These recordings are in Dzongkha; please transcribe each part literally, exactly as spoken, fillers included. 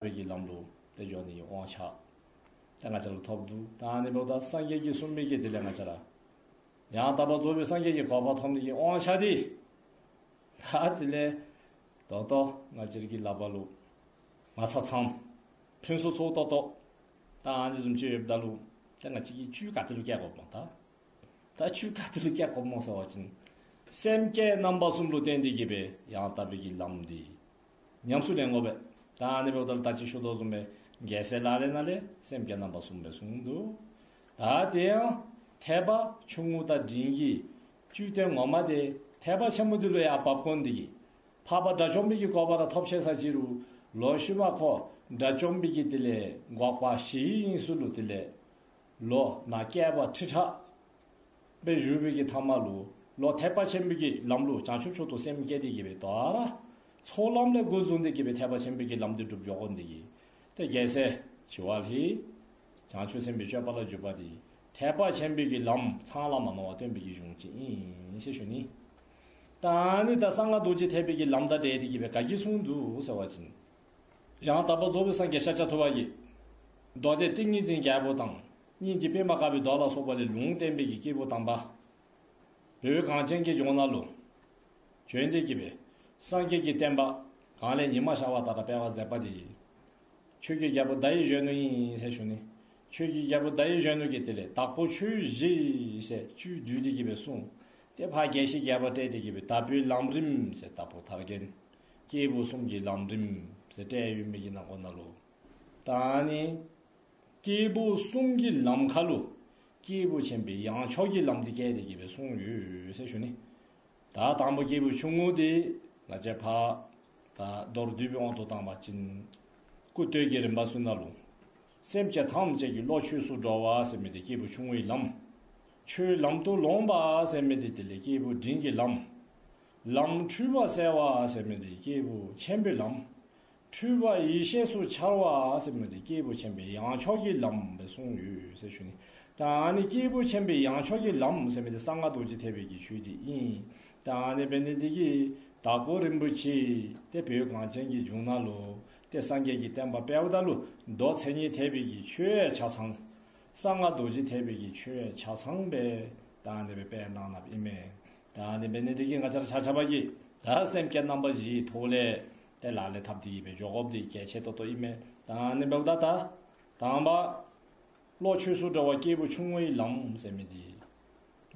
པའི་གི་ལམ་ལུ་ཏེ་འགྱོ་ནི་གི་དབང་ཆ་ཏེ་ང་བཅས་ལུ་ཐོབ་འདུག། ད་ཨ་ནི་འབདཝ་ད་སངས་རྒྱས་ཀྱིས་གསུངས་མི་གི་དེ་ལས་ང་བཅས་ར་ཡང་དག་པར་རྫོགས་པའི་སངས་རྒྱས་ཀྱི་གོ་འཕང་ཐོབ་ནི་གི་དབང་ཆ་འདི་ད་དེ་ལས་ད་ལྟོ་ང་བཅས་ར་གི་ལག་པ་ལུ་མ་ཚང་ཚང་ཕུན་སུམ་ཚོགས་ཏོག་ཏོ་ད་ཨ་ནི་བཟུམ་ཅིག་ཡོདཔ་ད་ལུ་ད་ང་བཅས་ཀྱིས་བཅུད་ག་ཏེ་ལུ་བཀལ་དགོཔ་སྨོ། ད་ད་བཅུད་ག་ཏེ་ལུ་བཀལ་དགོཔ་སྨོ་ཟེར་བ་ཅིན་སེམས་བསྐྱེད་རྣམ་པ་གསུམ་ལུ་བརྟེན་ཏེ་གི་སྦེ་ཡང་དག་པའི་གི་ལམ་འདི་ཉམས་སུ་ལེན་དགོ་པས། ད་ཨ་ནི་འབདཝ་ད་ལུ་ད་ཅི་ཞུ་དོ་བཟུམ་སྦེ་རྒྱལ་སྲས་ལག་ལེན་ནང་ལས་སེམས་བསྐྱེད་རྣམ་པ་གསུམ་སྦེ་གསུངས་འདུག། ད་དེ་ཡང་ཐེག་པ་ཆུང་ངུ་དང་འབྲིང་གི་བཅུད་དོན་ངོ་མ་དེ་ཐེག་པ་ཆེན་པོ་འདི་ལུ་ཡང་བབ་དགོ་ནི་དེ་གིས་འཕགས་པ་དགྲ་བཅོམ་པའི་གི་གོ་འཕང་ར་ཐོབ་ཆི་ཟེར་ཅི་རུང་ལོག་ཤུལ་མ་ཁོ་དགྲ་བཅོམ་པའི་གི་དེ་ལས་འགོག་པ་བཞིའི་དབྱིངས་སུ་ལུ་དེ་ལས་ལོག་ནཱ་བསྐལ་པ་ཁྲི་ཕྲག་སྦེ་བཞུགས་པའི་གི་མཐའ་མ་ལུ་ལོག་ཐེག་པ་ཆེན་པོའི་གི་ལམ་ལུ་བྱང་ཆུབ་མཆོག་ཏུ་སེམས་བསྐྱེད་དེ་གི་སྦེ་དོ་རུང་ཚོགས་ལམ་ལས་འགོ་བཟུང་སྟེ་གི་སྦེ་ཐེག་པ་ཆེན་པོའི་གི་ལམ་འདི་སྒྲུབ་འགྱོ་དགོ་ནི་དེ་གིས་ཏེ་རྒྱལ་སྲས་ཞི་བ་ལྷའི་བྱང་ཆུབ་སེམས་དཔའི་སྤྱོད་པ་ལ་འཇུག་པ་འདི་ཐེག་པ་ཆེན་པོའི་གི་ལམ་ཚང་ལ་མ་ནོར་བར་སྟོན་པའི་གི་གཞུང་ཅིག་ཨིན་ཟེར་ཞུ་ནི། ད་ཨ་ནི་ད་གསང་སྔགས་རྡོ་རྗེ་ཐེག་པའི་གི་ལམ་དང་འབྲེལ་ཏེ་གི་སྦེ་ག་གིས་གསུངས་འདུག་ཟེར་བ་ཅིན་ཡང་དག་པར་རྫོགས་པའི་སངས་རྒྱས་ཤཱཀྱ་ཐུབ་པ་གིས་མདོ་སྡེ་ཏིང་ངེ་འཛིན་རྒྱལ་པོ་དང་སྙིང་རྗེ་པདྨ་དཀར་པོའི་མདོ་ལ་སོགས་པ་ལས་ལུང་བསྟན་པའི་གི་སྐྱེས་བུ་དམ་པ་བོད་གངས་ཅན་གྱི་ལྗོངས་ནང་ལུ་བྱོན་ཏེ་གི་སྦེ་སངས་རྒྱས་ཀྱི་བསྟན་པ་གངས་ལས་ཉི་མ་ཤར་བ་ལྟར་སྤེལ་བར་མཛད་པ་དེ་ཆོས་ཀྱི་རྒྱལ་པོ་ཟླ་འོད་གཞོན་ནུ་ཨིན་ཟེར་ཞུ་ནི། ཆོས་ཀྱི་རྒྱལ་པོ་ཟླ་འོད་གཞོན་ནུ་གིས་དེ་ལས་དྭགས་པོ་ཆོས་བཞི་ཟེར་བཅུད་བསྡུས་ཏེ་གི་སྦེ་གསུངས། ཏེ་ཕར་རྒྱས་བཤད་རྒྱས་པ་སྤྲད་དེ་གི་སྦེ་དྭགས་པོའི་ལམ་རིམ་ཟེར་དྭགས་པོ་ཐར་རྒྱན། སྐྱེས་བུ་གསུམ་གྱི་ལམ་རིམ་ཟེར་སྤྲད་ཡོད་མི་གི་ནང་འཁོད་ནང་ལུ་ད་ཨ་ནི་སྐྱེས་བུ་གསུམ་གྱི་ལམ་ཁ་ལུ་སྐྱེས་བུ་ཆེན་པོའི་ཡང་མཆོག་གི་ལམ་འདི་བཀལ་ཏེ་གི་སྦེ་གསུངས་ཡོད་ཟེར་ཞུ་ནི། ད་དང་པོ་སྐྱེས་བུ་ཆུང་ངུ་འདི་ང་བཅས་ཕར་ད་མདོར་བསྡུས་པའི་དབང་དུ་བཏང་བ་ཅིན་སྐུར་སྟོད་ཀྱི་རིམ་པ་ཚུ་ནང་ལུ་སེམས་ཅན་ཐམས་ཅད་ཀྱི་བློ་ཆོས་སུ་འགྲོ་བ་ཟེར་མི་འདི་སྐྱེས་བུ་ཆུང་ངུའི་ལམ། ཆོས་ལམ་དུ་ལོངས་པ་ཟེར་མི་འདི་དེ་ལས་སྐྱེས་བུ་འབྲིང་གི་ལམ། ལམ་འཁྲུལ་པ་བསལ་བ་ཟེར་མི་འདི་སྐྱེས་བུ་ཆེན་པོའི་ལམ། འཁྲུལ་པ་ཡེ་ཤེས་སུ་འཆར་བ་ཟེར་མི་འདི་སྐྱེས་བུ་ཆེན་པོའི་ཡང་མཆོག་གི་ལམ་སྦེ་གསུངས་ཡོད་ཟེར་ཞུ་ནི། ད་ཨ་ནི་སྐྱེས་བུ་ཆེན་པོའི་ཡང་མཆོག་གི་ལམ་ཟེར་མི་འདི་གསང་སྔགས་རྡོ་རྗེ་ཐེག་པའི་གི་ཆོས་འདི་ཨིན། ད་ཨ་ནི་འབད་ནི་འདི་གིས་དྭགས་པོ་རིན་པོ་ཆེ་ཏེ་བོད་གངས་ཅན་གྱི་ལྗོངས་ནང་ལུ་ཏེ་སངས་རྒྱས་ཀྱི་བསྟན་པ་སྤེལཝ་ད་ལུ་མདོ་མཚན་ཉིད་ཐེག་པའི་གི་ཆོས་ཆ་ཚང་གསང་སྔགས་རྡོ་རྗེ་ཐེག་པའི་གི་ཆོས་ཆ་ཚང་སྦེ་ད་ཨ་ནི་སྦེ་སྤེལ་གནང་གནངམ་ཨིན་མས། ད་ཨ་ནི་འབད་ནི་འདི་གིས་ང་བཅས་ར་ཆ་ཁྱབ་ཀྱིས་ད་སེམས་བསྐྱེད་རྣམ་པ་བཞིའི་ཐོག་ལས་ཏེ་ལག་ལེན་འཐབ་སྟེ་གི་སྦེ་འགྱོ་དགོཔ་འདི་གལ་ཆེ་ཏོག་ཏོ་ཨིན་མས། ད་ཨ་ནི་འབདཝ་ད་ད་དང་པ་བློ་ཆོས་སུ་འགྲོ་བ་སྐྱེས་བུ་ཆུང་ངུའི་ལམ་ཟེར་མི་འདི་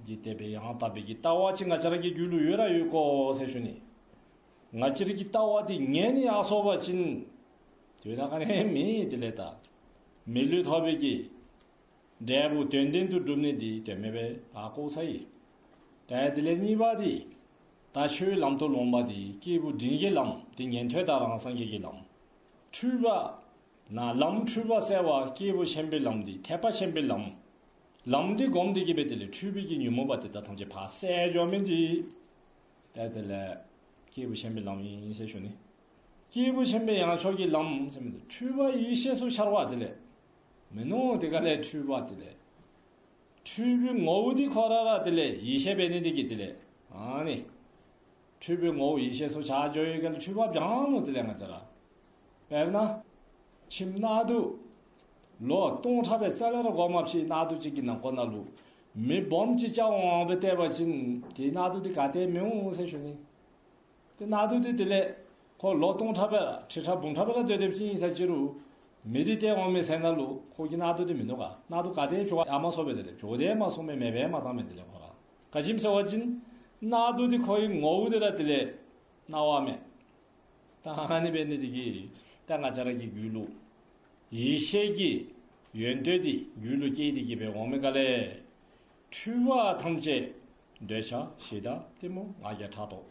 འདི་དེ་སྦེ་ཡང་དག་པའི་གི་ལྟ་བ་ཅིག་ང་བཅས་ར་གི་རྒྱུད་ལུ་ཡོད་ར་ཡོད་དགོ་ཟེར་ཞུ་ནི། ང་བཅས་ར་གི་ལྟ་བ་འདི་ངན་ནི་ཡར་སོང་པ་ཅིན་དོན་དག་ག་ནི་མེད། དེ་ལས་ད་མི་ལུས་ཐོབ་པའི་གི་འབྲས་བུ་དོན་ལྡན་དུ་སྒྲུབ་ནི་འདི་དོན་མེད་སྦེ་ཕར་བཀོ་ཚར་ཡི། ད་དེ་ལས་གཉིས་པ་འདི་ད་ཆོས་ལམ་དུ་ལོངས་པ་འདི་སྐྱེས་བུ་འབྲིང་གི་ལམ་འདི་ཉན་ཐོས་དང་རང་སངས་རྒྱས་ཀྱི་ལམ། འཁྲུལ་པ་ནཱ་ལམ་འཁྲུལ་པ་བསལ་བ་སྐྱེས་བུ་ཆེན་པོའི་ལམ་འདི་ཐེག་པ་ཆེན་པོའི་ལམ། ལམ་འདི་བསྒོམས་ཏེ་གི་སྦེ་དེ་ལས་འཁྲུལ་པའི་གི་ཉོན་མོངས་པ་དེ་དག་ཐམས་ཅད་ཕར་བསལ་འགྱོ་མི་འདི་ད་དེ་ལས་སྐྱེས་བུ་ཆེན་པོའི་ལམ་ཨིན་ཟེར་ཞུ་ནི། སྐྱེས་བུ་ཆེན་པོའི་ཡང་མཆོག་གི་ལམ་ཟེར་མི་འདི་འཁྲུལ་པ་ཡེ་ཤེས་སུ་འཆར་བ་དེ་ལས་མིན་ནུག། དེ་ག་ལས་འཁྲུལ་པ་དེ་ལས་འཁྲུལ་པའི་ངོ་བོ་འདི་ཁོ་ར་ར་དེ་ལས་ཡེ་ཤེས་འབད་ནི་འདི་གིས་དེ་ལས་ཨ་ནི་འཁྲུལ་པའི་ངོ་བོ་ཡེ་ཤེས་སུ་འཆར་འགྱོ་ཡི་ག་ལས་འཁྲུལ་པ་སྦྱང་ནུག། དེ་ལས་ང་བཅས་ར་དཔེར་ན་ཁྱིམ་གནག་དུང་ལོ་སྟོང་ཕྲག་སྦེ་རྩ་ལས་ར་སྒོ་མ་ཕྱེ་གནག་དུང་ཅིག་གི་ནང་འཁོད་ནང་ལུ་མེ་སྦོམ་ཅིག་རྐྱབ་འོང་སྦེ་བལྟ་བ་ཅིན་དེ་གནག་དུང་འདི་ག་ཏེ་མི་འོང་ཟེར་ཞུ་ནི། ཏེ་གནག་དུང་འདི་དེ་ལས་ཁོ་ལོ་སྟོང་ཕྲག་སྦེ་ར་ཁྲི་ཕྲག་འབུམ་ཕྲག་སྦེ་ར་སྡོད་སྡོདཔ་ཅིག་ཨིན་ས་ཅི་རུང་མེ་འདི་བལྟ་འོང་མི་ཟེར་ན་ལུ་ཁོ་གི་གནག་དུང་འདི་མིན་ནུག་ག། གནག་དུང་ག་ཏེ་བྱོག་ཡར་མ་སོང་པས། དེ་ལས་བྱོག་སྟེ་མ་སོང་པས། མེ་སྦེ་མ་བཏང་པས། དེ་ལས་ཁོ་ར་ག་ཅི་སྨོ་ཟེར་བ་ཅིན་གནག་དུང་འདི་ཁོ་གི་ངོ་བོ་འདི་ར་དེ་ལས་གནག་བ་མས། ད་ཨ་ནི་འབད་ནི་འདི་གིས་ད་ང་བཅས་ར་གི་རྒྱུད་ལུ་ཡེ་ཤེས་ཀྱི་ཡོན་ཏན་འདི་རྒྱུད་ལུ་སྐྱེས་ཏེ་གི་སྦེ་འོང་མི་ག་ལས་འཁྲུལ་པ་ཐམས་ཅད་འདོད་ཆགས་ཞེ་སྡང་གཏི་མུག་ང་རྒྱལ་ཕྲག་དོག་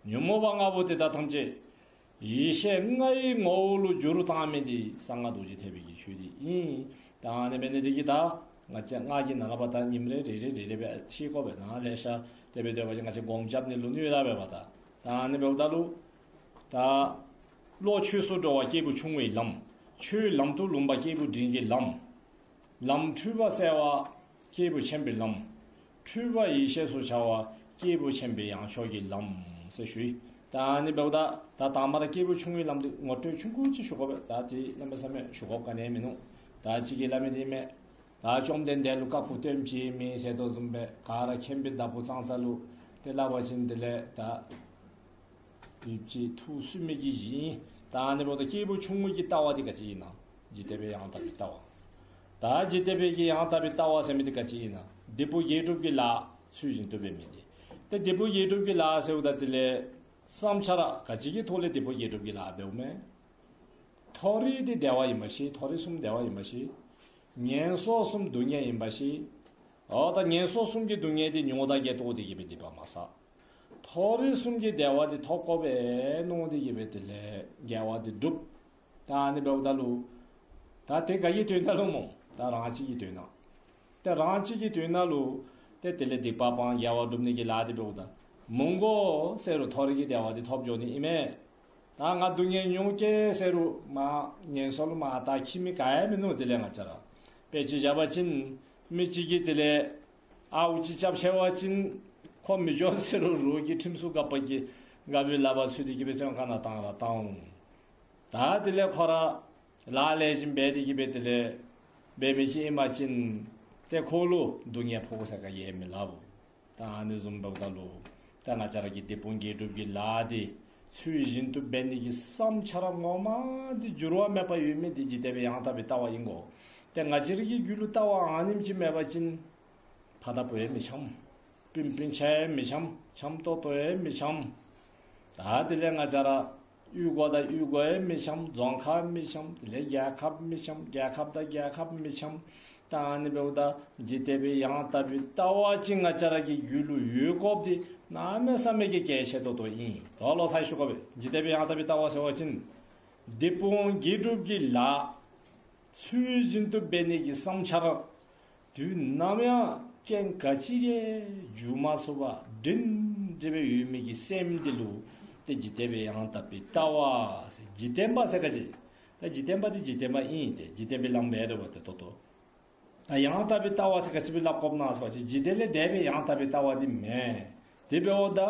ཉོན་མོངས་པ་ལྔ་པོ་དེ་དག་ཐམས་ཅད་ཡེ་ཤེས་ལྔའི་ངོ་བོ་ལུ་བསྒྱུར་བཏང་མི་འདི་གསང་སྔགས་རྡོ་རྗེ་ཐེག་པའི་གི་ཆོས་འདི་ཨིན། ད་ཨ་ནི་འབད་ནི་འདི་གིས་ད་ང་བཅས་སྔགས་ཀྱི་ནང་ལས་ཕར་ད་ཉིནམ་རེ་རེ་རེ་རེ་རེ་སྦེ་ཤེས་དགོ་པས། ནཱ་ལེ་ཤ་དེ་སྦེ་སྡོད་པ་ཅིན་ང་བཅས་སྒོམ་རྐྱབ་ནི་ལུ་ནུས་ཡོད་ར་འབདཝ་ད། ད་ཨ་ནི་འབདཝ་ད་ལུ་ད་བློ་ཆོས་སུ་འགྲོ་བ་སྐྱེས་བུ་ཆུང་བའི་ལམ། ཆོས་ལམ་དུ་ལོངས་པ་སྐྱེས་བུ་འབྲིང་གི་ལམ། ལམ་འཁྲུལ་པ་བསལ་བ་སྐྱེས་བུ་ཆེན་པོའི་ལམ། འཁྲུལ་པ་ཡེ་ཤེས་སུ་འཆར་བ་སྐྱེས་བུ་ཆེན་པོའི་ཡང་མཆོག་གི་ལམ་ཟེར་ཞུ་ཡི། ད་ཨ་ནི་འབདཝ་ད་ད་དང་པ་ར་སྐྱེས་བུ་ཆུང་ངུའི་ལམ་འདི་ངོ་སྤྲོད་ཆུང་ཀུ་ཅིག་ཞུ་དགོ་པས། ད་དེ་གནམ་མེད་ས་མེད་ཞུ་དགོཔ་ག་ནི་ཡང་མིན་ནུག། ད་ཅིག་གིས་སླབ་མི་འདི་མས། ད་བཅོམ་ལྡན་འདས་ལུ་བཀའ་ཁུ་སྟོན་ཅིག་མེད་ཟེར་དོ་བཟུམ་སྦེ་ག་ར་མཁྱེན་པའི་བདག་པོ་ཙང་ཙ་ལུ་ཏེ་སླབ་པ་ཅིན་དེ་ལས་ད་ཡུདཔ་ཅིག་ཐུགས་སུན་མི་གི་གཞི་ཨིན། ད་ཨ་ནི་འབདཝ་ད་སྐྱེས་བུ་ཆུང་ངུ་གི་ལྟ་བ་འདི་ག་ཅི་ཨིན་ན། འཇིག་རྟེན་པའི་ཡང་དག་པའི་ལྟ་བ། ད་འཇིག་རྟེན་པའི་གི་ཡང་དག་པའི་ལྟ་བ་ཟེར་མི་འདི་ག་ཅི་ཨིན་ན། འབྲས་བུ་དགེ་སྒྲུབ་ཀྱི་ལཱ་ཚུལ་བཞིན་དུ་འབད་མི་འདི། ཏེ་འབྲས་བུ་དགེ་སྒྲུབ་ཀྱི་ལཱ་ཟེརཝ་ད་དེ་ལས་བསམ་འཆར་ག་ཅི་གི་ཐོག་ལས་འབྲས་བུ་དགེ་སྒྲུབ་ཀྱི་ལཱ་འབདཝ་མས། མཐོ་རིས་འདི་བདེ་བ་ཨིན་པ་ཤེས། མཐོ་རིས་གསུམ་བདེ་བ་ཨིན་པ་ཤེས། ངན་སོང་གསུམ་སྡུག་བསྔལ་ཨིན་པ་ཤེས། འོ་ད་ངན་སོང་གསུམ་གྱི་སྡུག་བསྔལ་འདི་མྱོང་དང་བརྒྱལ་ཏེ་འོང་སྟེ་གི་སྦེ་སྡིག་པ་མ་བསགས། མཐོ་རིས་གསུམ་གྱི་བདེ་བ་འདི་ཐོབ་དགོ་པས་མནོ་སྟེ་གི་སྦེ་དེ་ལས་དགེ་བ་འདི་སྒྲུབ། ད་ཨ་ནི་འབདཝ་ད་ལུ་ད་དེ་ག་གི་དོན་དག་ལུ་སྨོ། ད་རང་གཅིག་གི་དོན་དག། ཏེ་རང་གཅིག་གི་དོན་དག་ལུ་ཏེ་དེ་ལས་སྡིག་པ་སྤང་དགེ་བ་སྒྲུབ་ནི་གི་ལཱ་འདི་འབདཝ་ད་མི་དགོ་ཟེར་རུང་མཐོ་རིས་ཀྱི་བདེ་བ་འདི་ཐོབ་འགྱོ་ནི་ཨིན་མས། ད་ང་སྡུག་བསྔལ་མྱོང་གེ་ཟེར་རུང་མ་ངན་སོང་ལུ་མ་བལྟ་ཁྱིམ་མི་ག་ཡང་མིན་ནུག། དེ་ལས་ང་བཅས་ར་དཔེ་ཅིག་བཞག་པ་ཅིན་མི་གཅིག་གིས་དེ་ལས་ཨརཝ་ཅིག་རྐྱབ་ཤེས་པ་ཅིན་ཁོ་མི་འགྱོ་ཟེར་རུང་རོགས་ཀྱིས་ཁྲིམས་སྲུང་འགག་པ་གིས་འགག་པའི་ལག་པར་ཚུད་དེ་གི་སྦེ་བཙོན་ཁང་ནང་བཏང་ར་བཏང་འོང་། ད་དེ་ལས་ཁོ་ར་ལཱ་ལེགས་ཤོམ་འབད་དེ་གི་སྦེ་དེ་ལས་འབད་མི་ཅིག་ཨིན་པ་ཅིན་ཏེ་ཁོ་ལུ་སྡུག་བསྔལ་ཕོག་ས་ག་ཡང་མི་སླབ་བོ། ད་ཨ་ནི་བཟུམ་འབདཝ་ད་ལུ་ད་ང་བཅས་ར་གིས་འབྲས་བུ་དགེ་སྒྲུབ་ཀྱི་ལཱ་འདི་ཚུལ་བཞིན་དུ་འབད་ནི་གི་བསམ་འཆར་ངོ་མ་འདི་འགྱུར་བ་མེད་པར་ཡོད་མི་འདི་འཇིག་རྟེན་པའི་ཡང་དག་པའི་ལྟ་བ་ཨིན་གོ། ཏེ་ང་བཅས་ར་གི་རྒྱུད་ལུ་ལྟ་བ་ཨ་ནེམ་ཅིག་མེད་པ་ཅིན་ཕ་དང་བུ་ཡང་མི་འཆམ། སྤུན་སྤུན་ཆ་ཡང་མི་འཆམ། འཆམ་ཏོག་ཏོ་ཡང་མི་འཆམ། ད་དེ་ལས་ང་བཅས་ར་གཡུས་སྒོ་དང་གཡུས་སྒོ་ཡང་མི་འཆམ། རྫོང་ཁག་མི་འཆམ། དེ་ལས་རྒྱལ་ཁབ་མི་འཆམ། རྒྱལ་ཁབ་དང་རྒྱལ་ཁབ་མི་འཆམ། ད་ཨ་ནི་འབདཝ་ད་འཇིག་རྟེན་པའི་ཡང་དག་པའི་ལྟ་བ་ཅིག་ང་བཅས་ར་གི་རྒྱུད་ལུ་ཡོད་དགོཔ་འདི་གནམ་མེད་ས་མེད་ཀྱི་གལ་ཆེ་ཏོག་ཏོ་ཨིན། ད་ལོག་ལྟ་ཞུ་དགོ་པས། འཇིག་རྟེན་པའི་ཡང་དག་པའི་ལྟ་བ་ཟེར་བ་ཅིན་འབྲས་བུ་དགེ་སྒྲུབ་ཀྱི་ལཱ་ཚུལ་བཞིན་དུ་འབད་ནི་གི་བསམ་འཆར་དུས་ནམ་ཡང་རྐྱེན་ག་ཅི་གིས་འགྱུར་མ་ཚུགས་པར་སྒྲིང་སྒྲི་སྦེ་ཡོད་མི་གི་སེམས་འདི་ལུ་ཏེ་འཇིག་རྟེན་པའི་ཡང་དག་པའི་ལྟ་བ་ཟེར། འཇིག་རྟེན་པ་ཟེར་ག་ཅི། ད་འཇིག་རྟེན་པ་འདི་འཇིག་རྟེན་པ་ཨིན། ཏེ་འཇིག་རྟེན་པའི་ལམ་འབད་དོ་བ་ཏེ་ཏོག་ཏོ། ད་ཡང་དག་པའི་ལྟ་བ་ཟེར་ག་ཅི་སྦེ་སླབ་དགོཔ་ཨིན་ན་ཟེར་བ་ཅིན་འཇིག་རྟེན་ལས་འདས་པའི་ཡང་དག་པའི་ལྟ་བ་འདི་མེན། དེ་འབདཝ་ད་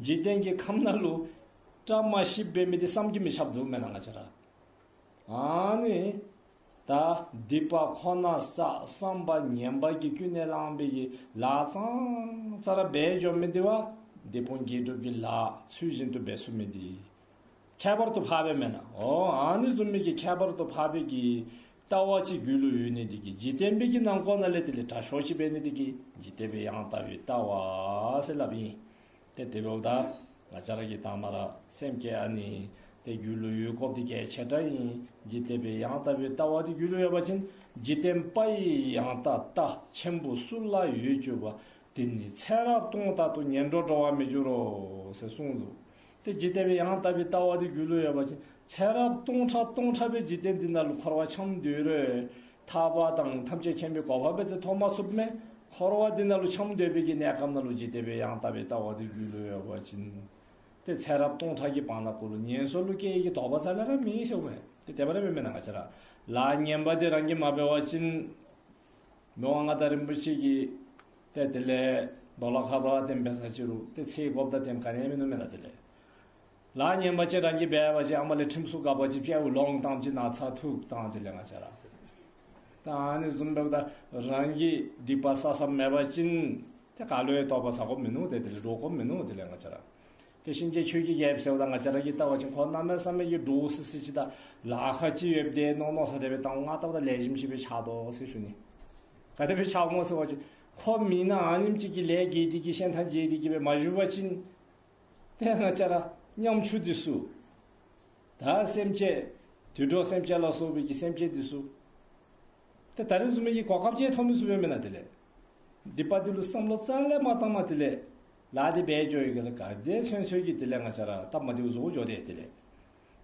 འཇིག་རྟེན་གྱི་ཁམས་ནང་ལུ་བཀྲ་མ་ཤིསཔ་འབད་མི་འདི་བསམ་གྱིས་མི་ཁྱབ་འདུག་མེན་ན་ང་བཅས་ར། ཨ་ནི་ད་སྡིག་པ་ཁོ་ན་བསགས། བསམ་པ་ངན་པ་གིས་ཀུན་ནས་བསླངས་པའི་གི་ལཱ་ཙང་ཙ་ར་འབད་འགྱོ་མི་འདི་བ་འབྲས་བུ་དགེ་སྒྲུབ་ཀྱི་ལཱ་ཚུལ་བཞིན་དུ་འབད་ཚུགས་མི་འདི་ཁྱད་པར་དུ་འཕགས་པས་མེན་ན། འོ་ཨ་ནི་བཟུམ་མའི་གི་ཁྱད་པར་དུ་འཕགས་པའི་གི་ལྟ་བ་ཅིག་རྒྱུད་ལུ་ཡོད་ནི་འདི་གིས་འཇིག་རྟེན་པའི་གི་ནང་འཁོད་ནང་ལས་དེ་ལས་དྲག་ཤོས་ཅིག་འབད་ནི་འདི་གིས་འཇིག་རྟེན་པའི་ཡང་དག་པའི་ལྟ་བ་ཟེར་སླབ་ཨིན། ཏེ་དེ་འབདཝ་ད་ང་བཅས་ར་གིས་དང་པ་ར་སེམས་བསྐྱེད་ཨ་ནི་ཏེ་རྒྱུད་ལུ་ཡོད་དགོཔ་འདི་གལ་ཆེ་དྲགས་ཨིན། འཇིག་རྟེན་པའི་ཡང་དག་པའི་ལྟ་བ་འདི་རྒྱུད་ལུ་ཡོད་པ་ཅིན་འཇིག་རྟེན་པ་ཡི་ཡང་དག་ལྟ། ཆེན་པོ་སུ་ལ་ཡོད་གྱུར་པ། དེ་ནི་ཚེ་རབས་སྟོང་དག་ཏུ། ངན་འགྲོར་འགྲོ་བར་མི་འགྱུར་རོ་ཟེར་གསུངས་འདུག། ཏེ་འཇིག་རྟེན་པའི་ཡང་དག་པའི་ལྟ་བ་འདི་རྒྱུད་ལུ་ཡོད་པ་ཅིན་ཚེ་རབས་སྟོང་ཕྲག་སྟོང་ཕྲག་སྦེ་འཇིག་རྟེན་འདི་ནང་ལུ་འཁོར་བ་འཁྱམས་སྡོད་རུང་ཐར་པ་དང་ཐམས་ཅད་མཁྱེན་པའི་གོ་འཕང་འབད་ཚེ་ཐོབ་མ་ཚུགས་མས། འཁོར་བ་འདི་ནང་ལུ་འཁྱམས་སྡོད་པའི་གི་གནས་སྐབས་ནང་ལུ་འཇིག་རྟེན་པའི་ཡང་དག་པའི་ལྟ་བ་འདི་རྒྱུད་ལུ་ཡོད་པ་ཅིན་ཏེ་ཚེ་རབས་སྟོང་ཕྲག་གི་བར་ན་གུ་ལུ་ངན་སོང་ལུ་སྐྱེ་ནི་གི་དོགས་པ་རྩ་ལས་ར་མེད་ཟེརཝ་མས། ཏེ་དེ་སྦེ་ར་འབད་མེན་ན་ང་བཅས་ར། ལཱ་ངན་པ་འདི་རང་གིས་མ་འབད་བ་ཅིན་མི་དབང་མངའ་བདག་རིན་པོ་ཆེ་གིས་ཏེ་དེ་ལས་རྡོ་ལ་ཁ་བ་དེམ་འབད་ས་ཅིག་རུང་ཏེ་ཚེ་དགོཔ་དང་དེམ་ག་ནི་ཡང་མིན་ནུག་མེན་ན། དེ་ལས་ལཱ་ངན་པ་ཅིག་རང་གིས་འབད་བ་ཅིན་ཨ་མ་ལས་ཁྲིམས་སྲུང་འགག་པ་ཅིག་ཕྱེ་ལོང་བཏངམ་ཅིག་ན་ཚ་ཐུག་བཏང་། དེ་ལས་ང་བཅས་ར་ད་ཨ་ནི་བཟུམ་འབདཝ་ད་རང་གིས་སྡིག་པ་བསག་བསགཔ་མེད་པ་ཅིན་ཏེ་ག་ལུ་ཡང་དོགས་པ་ཟ་དགོཔ་མིན་ནུག། ཏེ་དེ་ལས་འདྲོག་དགོཔ་མིན་ནུག། དེ་ལས་ང་བཅས་ར་ཏེ་གཤིན་རྗེ་ཆོས་ཀྱི་རྒྱལཔོ་ཟེརཝ་ད་ང་བཅས་ར་གིས་བལྟ་བ་ཅིན་ཁོ་གནམ་མེད་ས་མེད་ཀྱི་འདྲོག་སི་སི་ཅིག་དང་ལཱ་ཁག་ཅིག་ཡོདཔ་དེ་མནོ་མནོ་ས་དེ་སྦེ་བཏང་ང་བལྟཝ་ད་ལེགས་ཤོམ་ཅིག་སྦེ་ཆགས་དོ་ཟེར་ཞུ་ནི། ག་དེ་སྦེ་ཆགསཔ་སྨོ་ཟེར་བ་ཅིན་ཁོ་མི་ནང་ཨ་ནེམ་ཅིག་གི་ལས་དགེ་སྡིག་གི་ཤན་ཐང་འབྱེད་དེ་གི་སྦེ་མ་བཞུགས་པ་ཅིན་ཏེ་ང་བཅས་ར་ཉམ་ཆུང་འདི་ཚུ་ད་སེམས་ཅན་དུད་འགྲོ་སེམས་ཅན་ལ་སོགས་པའི་གི་སེམས་ཅན་འདི་ཚུ་ཏེ་ད་རིས་བཟུམ་མའི་གི་གོ་སྐབས་ཅིག་ཐོབ་མི་ཚུགས་པས་མེན་ན། དེ་ལས་སྡིག་པ་འདི་ལུ་བསམ་བློ་རྩ་ལས་མ་བཏངམ་དེ་ལས་ལཱ་འདི་འབད་འགྱོ་ཡི་ག་ལས་ག་དེ་ཚུན་ཚོད་ཀྱི་དེ་ལས་ང་བཅས་ར་སྟབས་མ་བདེཝ་བཟོ་འགྱོ་དེས། དེ་ལས་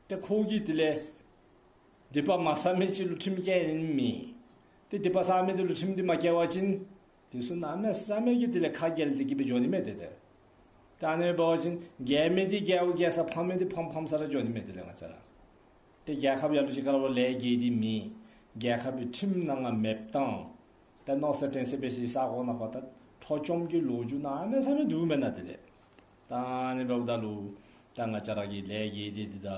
ཏེ་ཁོ་གིས་དེ་ལས་སྡིག་པ་མ་བསགས་མི་ཅིག་ལུ་ཁྲིམས་བཀལ་ནི་མེད། ཏེ་སྡིག་པ་བསགས་མི་འདི་ལུ་ཁྲིམས་འདི་མ་བཀལ་བ་ཅིན་དེ་ཚུ་གནམ་མེད་ས་མེད་ཀྱི་དེ་ལས་ཁ་འགེལ་ཏེ་གི་སྦེ་འགྱོ་ནི་མས། ཏེ་ཏེ་ད་ཨ་ནི་འབད་བ་ཅིན་རྒྱལ་མི་འདི་རྒྱལཝ་རྒྱལ་ས་ཕམ་མི་འདི་ཕམ་ཕམ་ས་ར་འགྱོ་ནི་མས། དེ་ལས་ང་བཅས་ར་ཏེ་རྒྱལ་ཁབ་ལ་ལུ་ཅིག་ཁར་བ་ལས་དགེ་སྡིག་མེད། རྒྱལ་ཁབ་ཀྱི་ཁྲིམས་ནང་ང་མེདཔ་བཏང་། ཏེ་མནོ་ས་དྲན་ས་འབད་ས་ས་གོ་ནང་ཕར་ད་འཕྲོག་བཅོམ་གྱི་ལོ་རྒྱུས་གནམ་མེད་ས་མེད་འདུག་མེན་ན། དེ་ལས་ད་ཨ་ནི་འབདཝ་ད་ལུ་ ད་ང་བཅས་ར་གི་ལས་རྒྱས་འདི་འདི་ད་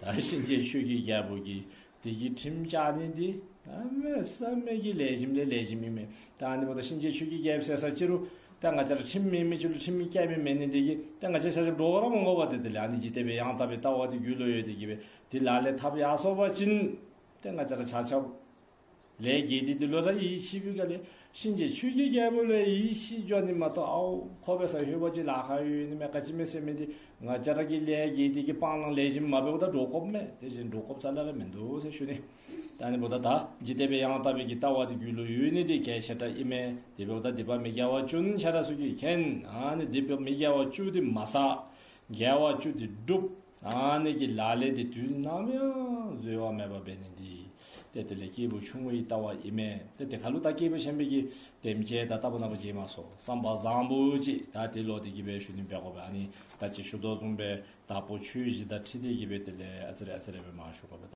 ད་གཤིན་རྗེ་ཆོས་ཀྱི་རྒྱལ་པོ་གིས་དེ་གི་ཁྲིམས་བཅའ་ནི་འདི་གནམ་མེད་ས་མེད་ཀྱི་ལེགས་ཤོམ་ལས་ལེགས་ཤོམ་ཨིན་མས། ད་ཨ་ནི་འབདཝ་ད་གཤིན་རྗེ་ཆོས་ཀྱི་རྒྱལ་པོ་ཟེར་ས་ཅི་རུང་ད་ང་བཅས་ར་ཁྲིམས་མེད་མི་ཅིག་ལུ་ཁྲིམས་བཀལ་མི་མེད་ནི་འདི་གིས་ད་ང་བཅས་ཆ་ཁྱབ་འདྲོག་ར་མ་དགོ་པར་ཏེ་དེ་ལས་ཨ་ནི་འཇིག་རྟེན་པའི་ཡང་དག་པའི་ལྟ་བ་འདི་རྒྱུད་ལུ་ཡོད་དེ་གིས་སྦེ་དེ་ལག་ལེན་འཐབ་ཡར་སོང་པ་ཅིན་ཏེ་ང་བཅས་ར་ཆ་ཁྱབ་ལས་རྒྱས་འདི་འདི་ལུ་ར་ཡིད་ཆེས་པའི་སྒང་ལས་གཤིན་རྗེ་ཆོས་ཀྱི་རྒྱལ་པོ་ལུ་ཡིད་ཆེས་འགྱོ་ནི་མ་གཏོགས་ཨའོ་ཁོ་འབད་ས་ལྷོད་པ་ཅིག་ལཱ་ཁག་ཡོད་ནི་མས་ག་ཅི་མས་ཟེར་མི་འདི་ང་བཅས་ར་གི་ལས་རྒྱས་འདི་གི་སྤང་བླང་ལེགས་ཤོམ་མ་འབདཝ་ད་འདྲོག་དགོཔ་མས། དེ་བཞིན་འདྲོག་དགོཔ་རྩ་ལས་ར་མིན་འདུག་ཟེར་ཞུ་ནི། ད་ཨ་ནི་འབདཝ་ད་ད་འཇིག་རྟེན་པའི་ཡང་དག་པའི་གི་ལྟ་བ་འདི་རྒྱུད་ལུ་ཡོད་ནི་འདི་གལ་ཆེ་དྲགས་ཨིན་མས། དེ་འབདཝ་ད་སྡིག་པ་མི་དགེ་བ་བཅུ་ནི་ཆ་ར་ཚུ་གིས་མཁྱེན། ཨ་ནི་སྡིག་པ་མི་དགེ་བ་བཅུ་འདི་མ་བསགས། དགེ་བ་བཅུ་འདི་བསྒྲུབ། ཨ་ནི་གི་ལག་ལེན་འདི་དུས་ནམ་ཡང་འཛོལ་བ་མེད་པར་འབད་ནི་འདི་ཏེ་དེ་ལས་སྐྱེས་བུ་ཆུང་ངུའི་ལྟ་བ་ཨིན་མས། ཏེ་དེ་ཁར་ལུ་ད་སྐྱེས་བུ་ཆེན་པོའི་གི་དེམ་ཅིག་ད་ལྟ་བུ་ནང་པ་ཅིག་མ་སོང་བསམ་པ་བཟང་པོ་ཅིག་ད་དེ་ལུ་དེ་གིས་སྦེ་ཞུ་ནི་འབད་དགོ་པས། ཨ་ནི་ད་ཅི་ཞུ་དོ་བཟུམ་སྦེ་དྭགས་པོ་ཆོས་བཞི་དང་འཁྲིལ་ཏེ་གིས་སྦེ་དེ་ལས་ཨ་ཙི་རེ་ཨ་ཙི་རེ་སྦེ་མར་ཞུ་དགོ་པས།